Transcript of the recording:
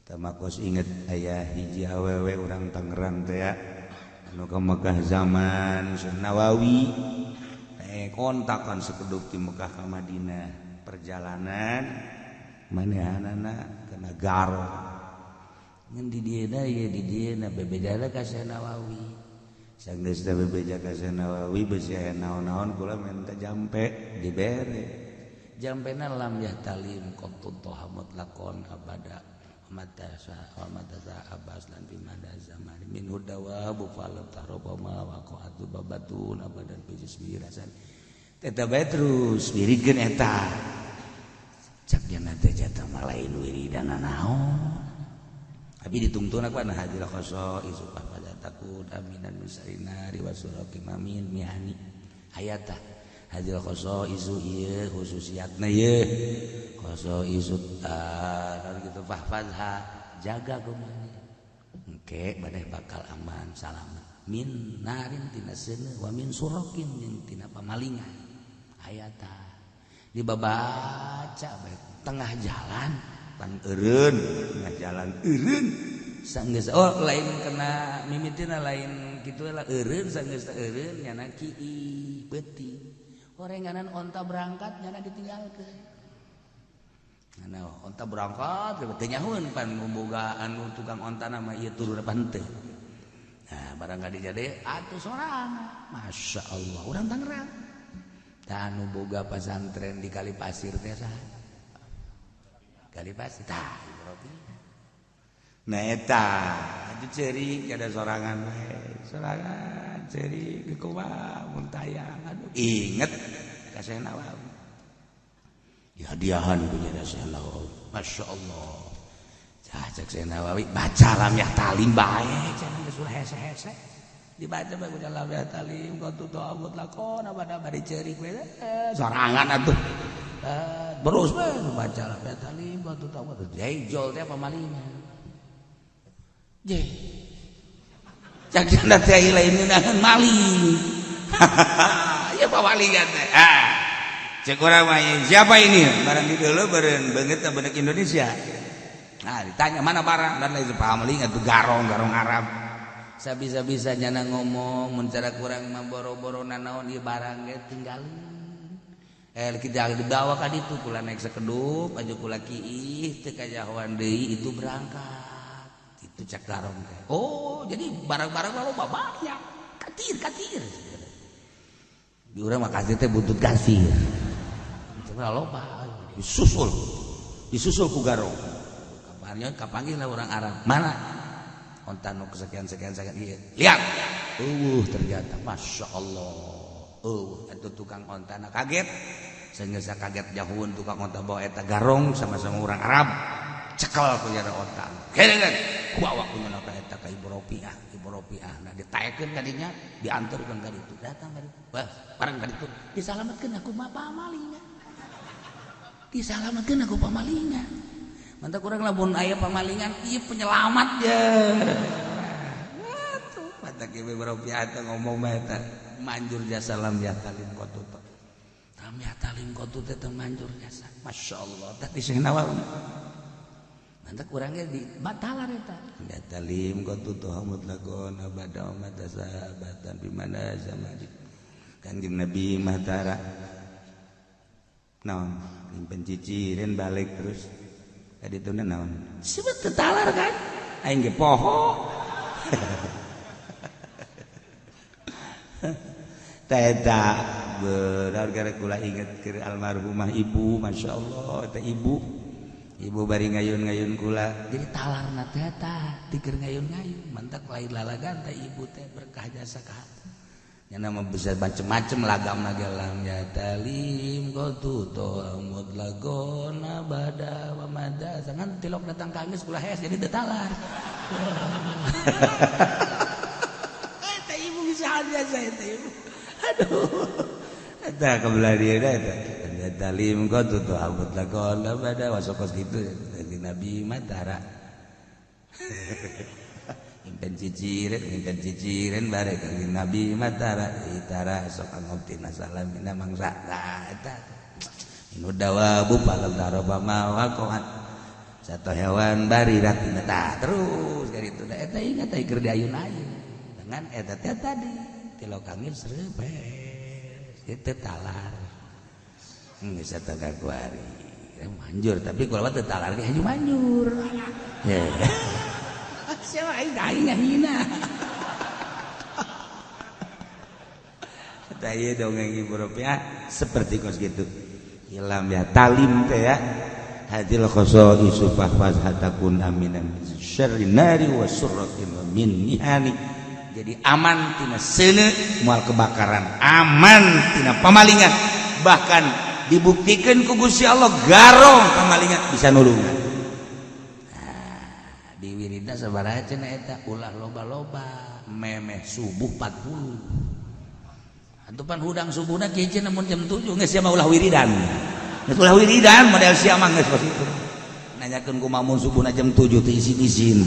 Tamakos inget aya hiji awewe urang Tangerang teh ya anu ka Mekah zaman Syekh Nawawi kontakan sekedup di Mekah ka Madinah perjalanan manehanana kana garong ngan di dieuna ye di dieuna bebejana ka Syekh Nawawi sanggeus teh bebeja ka Syekh Nawawi beusi aya naon-naon kula minta jampe dibere jampena lam yahtalim qattu toha mutlaqon abada mata sa mata sa abbas lan fi mada zaman min hudawa bu falam tarobama wa qatu babatun abadan fi jismi rasan eta bae terus wiridkeun eta cak nya teh jata mah lain wiridana naon abi ditungtun aku ana hadil khoso isupah pada takut aminan misarina riwasuraki mamin mihani hayata hadil khoso isu ieu khususiatna ieu khoso isu gitu fahfazha jaga kumaha engke maneh bakal aman salamet min narin tina seuneu wa min surakin jeung tina pamalingan hayata dibabaca bae tengah jalan pan eureun tengah jalan eureun sanggeus oh lain kena mimitina lain kitu lah eureun sanggeus eureun nyana kiih peuting orenganan onta berangkat nyana ditinggalkeun. Nah, onta berangkat teu nyahueun pan boga anu tukang onta nama ieu turun pan teu. Nah, barang ka dieu deui atuh sorangan. Masya Allah, urang Tangerang. Tah anu boga pasantren di Kali Pasir teh saha? Kali Pasir tah Ibu. Nah eta atuh ceurik ada sorangan we. Sorangan ceurik kumaha mun tayang aduh inget ka Syekh Nawawi. Dihadiahan punya Syekh Nawawi. Masya Allah. Cah cek Syekh Nawawi baca lam yahtalim bae cenah geus ulah hese-hese. Dibaca bae ku lam yahtalim qatu ta'awud lakon abada bari ceurik we sorangan atuh. Terus we baca lam yahtalim qatu ta'awud. Jol teh pamalingan. Je. Cak cenah teh lain ngeunaan maling. Ya pamalingan teh. Ah. Cek urang mah siapa ini? Barang di dulu beureun beungeut beungeut Indonesia. Nah, ditanya mana barang dan lain pamaling atuh garong-garong Arab. Sabisa-bisa nyana ngomong mun cara kurang mah boro-boro nanaon ieu barang ge tinggalin. Kita dibawa ka ditu kula naik sekedup aju kula kiih teu kajahoan deui itu berangkat. Itu cek garong teh. Oh, jadi barang-barang loba banyak. Katir-katir. Di urang mah kasir teh buntut kasir. Loba disusul disusul ku garong kabarnya kapanggih lah orang Arab mana onta nu sekian sekian sekian ieu lihat ternyata Masya Allah eta tukang ontana kaget sehingga saya kaget jauhun tukang onta bawa eta garong sama-sama orang Arab cekel ku jara onta kene bawa ku nyana ka eta ka Ibu Ropiah Ibu Ropiah nah ditaekeun ka dinya diantarkeun ka ditu datang ka ditu wah barang ka ditu disalametkeun aku mah pamalingan disalamatkan aku pamalingan mantap kurang lamun aya pamalingan ieu penyelamat ya atuh mantap kieu beropiah teh ngomong mah eta manjur jasa lam yahtalim qatu lam yahtalim qatu teh manjur jasa Masya Allah teh Syekh Nawawi mantap kurang ge di batalan eta yahtalim qatu toha mutlaqon abada mata sahabatan bimana zaman Kanjeng Nabi Matara naon nyimpen ciciren balik terus tadi itu naon sebet tetalar kan aing ge poho teta benar gara kula inget keur almarhumah ibu Masya Allah eta ibu ibu bari ngayun-ngayun kula jadi talarna teh eta tikeur ngayun-ngayun mantak lain lalagan teh ibu teh berkah jasa ka nyana mah bisa macem-macem lagam lam ya talim qatu to'amud lagona bada wa mada sangan tilok datang kangis kula hees jadi teu talar eta ibu bisa biasa eta ibu aduh eta kabelah dieu eta ya talim qatu to'amud lagona bada wasokos kitu Nabi Matara impen ciciren bare kanjeng Nabi Matara itara sok ngobtina salamina mangsa eta inu dawabu palam daraba ma waqan Satu hewan bari ratina tah terus dari itu eta ingat teh keur diayun-ayun dengan eta teh tadi tilok angin serepes itu talar geus eta kakuari manjur, tapi kalau teu talar ge haju manjur ya. Siapa aing aing ngahina. Tah ieu dongeng Ibu Ropiah seperti kos gitu. Ilam ya talim teh ya. Hadil khosaisu fahfaz hatakun aminan min syarri nari wa surratin wa min mihani. Jadi aman tina seuneu moal kebakaran, aman tina pamalingan, bahkan dibuktikan ku Gusti Allah garong pamalingan bisa nulungan. Nah, di wiridna sabaraha cenah eta ulah loba-loba memeh subuh 40. Antupan hudang subuhna kieu cenah mun jam 7 geus sia mah ulah wiridan. Geus ulah wiridan model sia mah geus kos kitu. Nanyakeun kumaha mun subuhna jam 7 teu isin-isin.